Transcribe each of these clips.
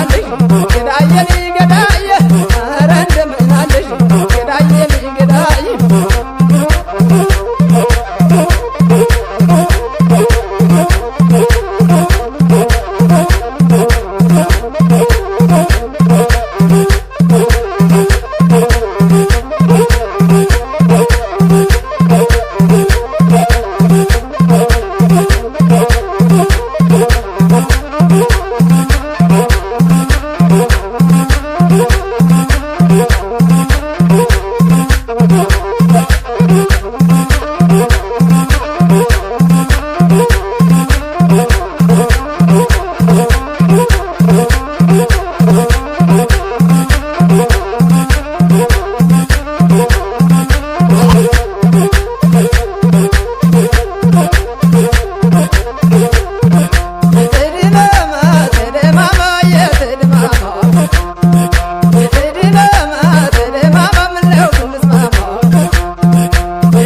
አለሽ ገዳዬ ገዳዬ ኧረ እንደምን አለሽ ገዳዬ ገዳዬ። ትድማማ ትድማማ የትድማማ ትድማማ ትድማማ ምነው ብንስማማ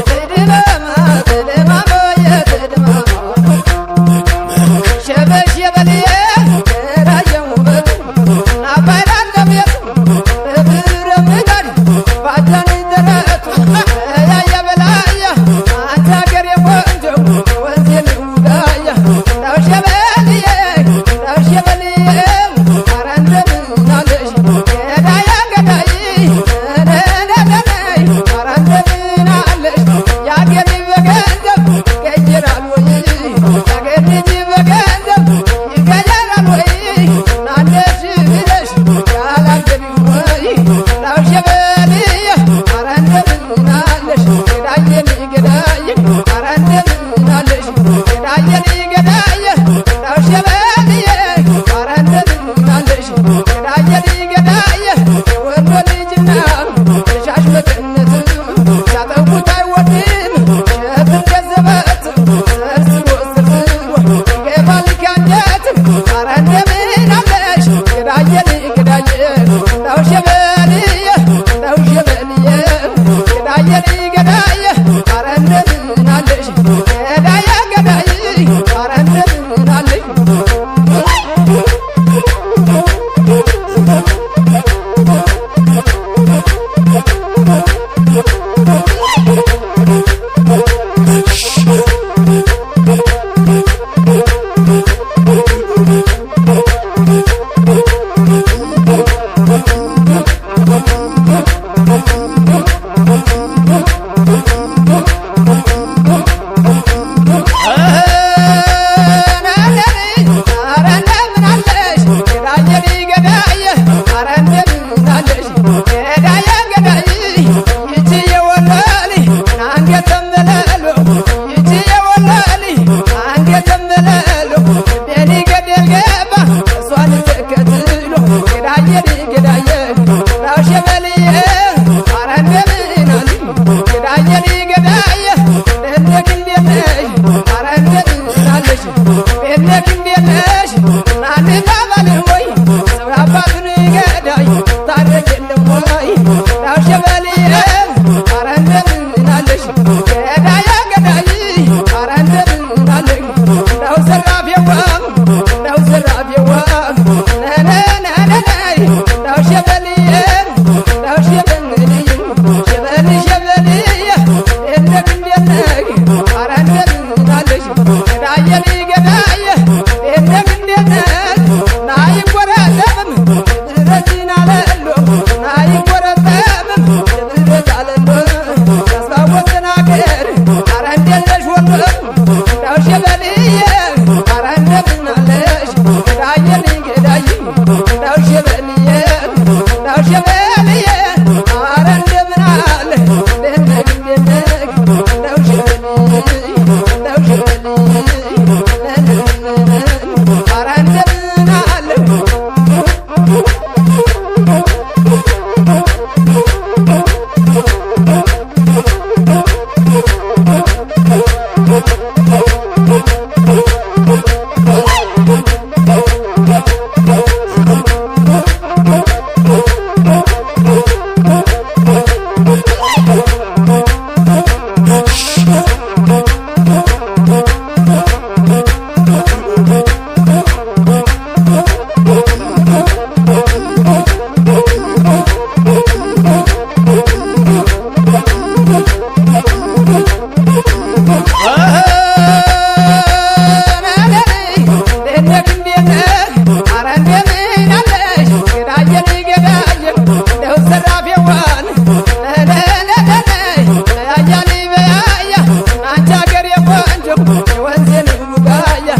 ትድማማ ትድማማ የትድማማ ሸበሽ የበልዬ ራየው ውበቱ አባይ ላለቤቱ ብብረ ምጣድ ባጃን ደረቱ ያየ በላያ አንተ ሀገር የቆንጆ ወንዝ የሚውጋያ እንዳው ሸበልዬ እንዳው ሸበልዬ ኧረ እንደምን አለሽ ገዳያ ገዳይ ነነነነይ ኧረ እንደምን አለሽ ያገር በገንዘብ ይቀየራል ወይ ያገር ልጅ በገንዘብ ይቀየራል ወይ ናለሽ ብለሽ ያላገቢው ወይ እንዳው ሸበልዬ ኧረ እንደምን አለሽ ገዳዬ ገዳዬ ኧረ እንደምን አለሽ ገዳዬ ገዳዬ እንዳው ሸበልዬ ኧረ እንደምን አለሽ ገዳዬ ገዳዬ የወሎ ልጅና ሻሽ መቀነት ሲያጠንቁት አይወድም ሸፍን ገዘበት ሰርስሮ ሰርስሮ ይገባል ከአንጀት ኧረ እንደምን አለሽ ገዳዬ ገዳዬ እንዳው ሸበልዬ እንዳው ሸበልዬ ገዳዬ ገዳዬ ኧረ እንደምን አለሽ ገዳዬ ገዳዬ ኧረ እንደምን አለሽ። የወንዜን ቡቃያ።